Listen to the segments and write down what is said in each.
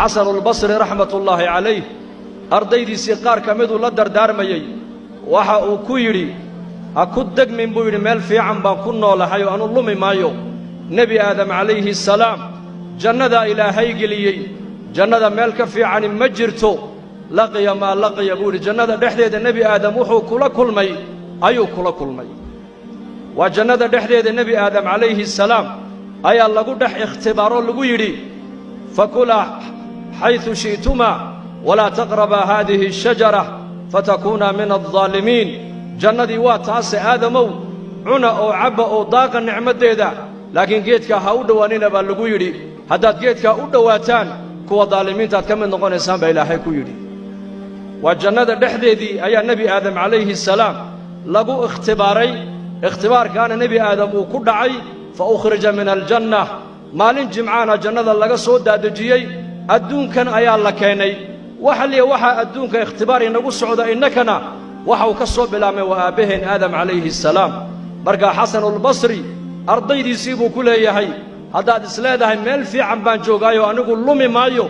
Xasanulbasri raxmatullaahi calayh ardaydiisii qaar ka miduu la dardaarmayey, waxa uu ku yidhi: "Ha ku degmin," buu yidhi, "meel fiican baan ku noolahay oo anu lumi maayo." Nebi Aadam calayhi salaam jannadaa Ilaahay geliyey. Jannada meel ka fiicani ma jirto. "Laqiya maa laqiya," buu yidhi. Jannada dhexdeeda Nebi Aadam wuxuu kula kulmay ayuu kula kulmay. Waa jannada dhexdeeda Nebi Aadam calayhi salaam ayaa lagu dhex ikhtibaaroo lagu yidhi: "Fakulaa xaysu shi'tumaa walaa taqrabaa haadihi ashajara fatakuunaa min aldaalimiin." Jannadii waa taase, Aadamow, cuna oo cabba oo daaqa nicmaddeeda, laakiin geedkaa ha u dhowaanina baa lagu yidhi. Haddaad geedkaa u dhowaataan, kuwa daalimiintaad ka mid noqonaysaan baa Ilaahay ku yidhi. Waa jannada dhexdeedii ayaa Nebi Aadam calayhi salaam lagu ikhtibaaray. Ikhtibaarkaana Nebi Aadam uu ku dhacay. Fa ukhrija min aljanna. Maalin jimcaana jannada laga soo daadejiyey, adduunkan ayaa la keenay. Waxaliya waxaa adduunka ikhtibaar inagu socda innakana waxa uu ka soo bilaabmay waa aabbaheen Aadam calayhi salaam. Markaa Xasanulbasri ardaydiisii buu ku leeyahay: haddaad isleedahay meel fiican baan joogaayo, anigu lumi maayo,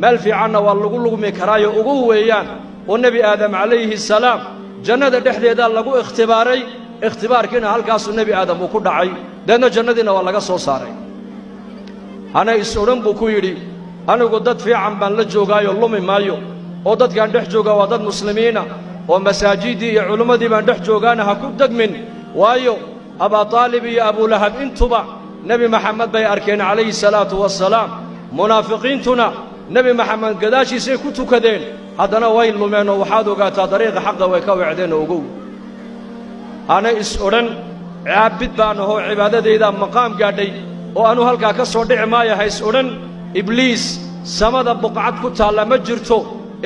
meel fiicanna waa lagu lugmi karaayo ugu weeyaan oo Nebi Aadam calayhi salaam jannada dhexdeedaa lagu ikhtibaaray. Ikhtibaarkiina halkaasuu Nebi Aadam uu ku dhacay, deedna jannadiina waa laga soo saaray. "Hana is odhan," buu ku yidhi, "anigu dad fiican baan la joogaayo, lumi maayo, oo dadkaan dhex joogaa waa dad muslimiina oo masaajiddii iyo culimmadii baan dhex joogaana." Ha ku degmin, waayo Abaa Taalib iyo Abulahab intuba Nebi Maxamed bay arkeen calayhi salaatu wassalaam. Munaafiqiintuna Nebi Maxamed gadaashiisay ku tukadeen, haddana way lumeen oo waxaad ogaataa dariiqa xaqa way ka wecdeen oo ogow. Hana is odhan caabid baan ahoo cibaadadaydaa maqaam gaadhay oo anuu halkaa ka soo dhici maayo, ha is odhan. Ibliis samada buqcad ku taalla ma jirto,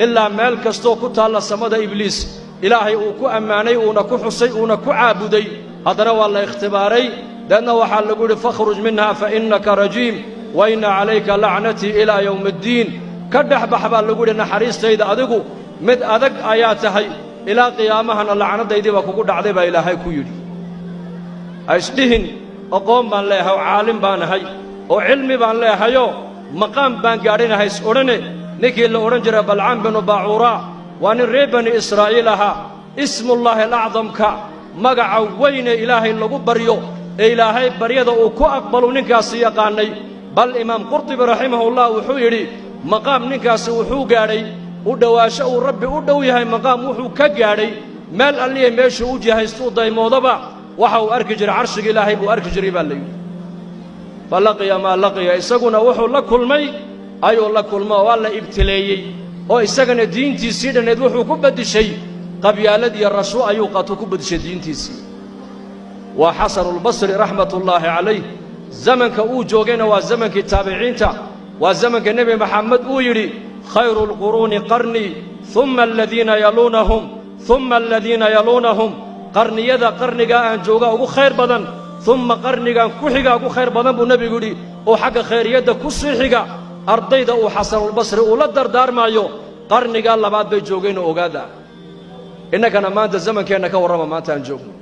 ilaa meel kastoo ku taalla samada Ibliis Ilaahay uu ku ammaanay, uuna ku xusay, uuna ku caabuday. Haddana waa la ikhtibaaray. Deedna waxaa lagu yidhi: "Fakhruj minha fa innaka rajiim wa inna calayka lacnatii ilaa yowmi addiin." "Ka dhex bax," baa lagu yidhi, "naxariistayda adigu mid adag ayaa tahay, ilaa qiyaamahana lacnadaydii baa kugu dhacday," baa Ilaahay ku yidhi. Ha isdhihin aqoon baan leeyahay oo caalim baan ahay oo cilmi baan leehayoo maqaam baan gaadhina, ha is odhane. Ninkii la odhan jiray Balcaam binu Baacuuraa waa nin reer Bani Israa'iil ahaa. Ismullaahi alacdamka, magaca weyne Ilaahay lagu baryo ee Ilaahay baryada uu ku aqbalu ninkaasi yaqaannay. Bal Imaam Qurtubi raximahullah wuxuu yidhi: maqaam ninkaasi wuxuu gaadhay u dhowaasho uu Rabbi u dhow yahay. Maqaam wuxuu ka gaadhay meel alliya meeshuu u jihaystuu daymoodaba waxa uu arki jiray carshiga Ilaahay buu arki jiray baa la yidhi. Fa laqiya maa laqiya. Isaguna wuxuu la kulmay ayuu la kulmo. Waa la ibtileeyey oo isagana diintiisii dhanneed wuxuu ku beddishay qabyaalad iyo rashu ayuu qaatuu ku beddishay diintiisii. Waa Xasanulbasri raxmatullaahi calayh. Zamanka uu joogayna waa zamankii taabiciinta, waa zamanka Nebi Maxamed uu yidhi: "Khayru lquruuni qarnii, humma aladiina yaluunahum, humma aladiina yaluunahum." Qarniyada qarnigaa aan joogaa ugu khayr badan, humma qarnigan ku xigaa ugu khayr badan buu Nebigu yidhi, oo xagga khayriyadda ku sii xiga. Ardayda uu Xasanulbasri uu la dardaarmaayo qarnigaa labaad bay joogeenoo ogaada. Innakana maanta zamankeenna ka warrama maanta aan joogno.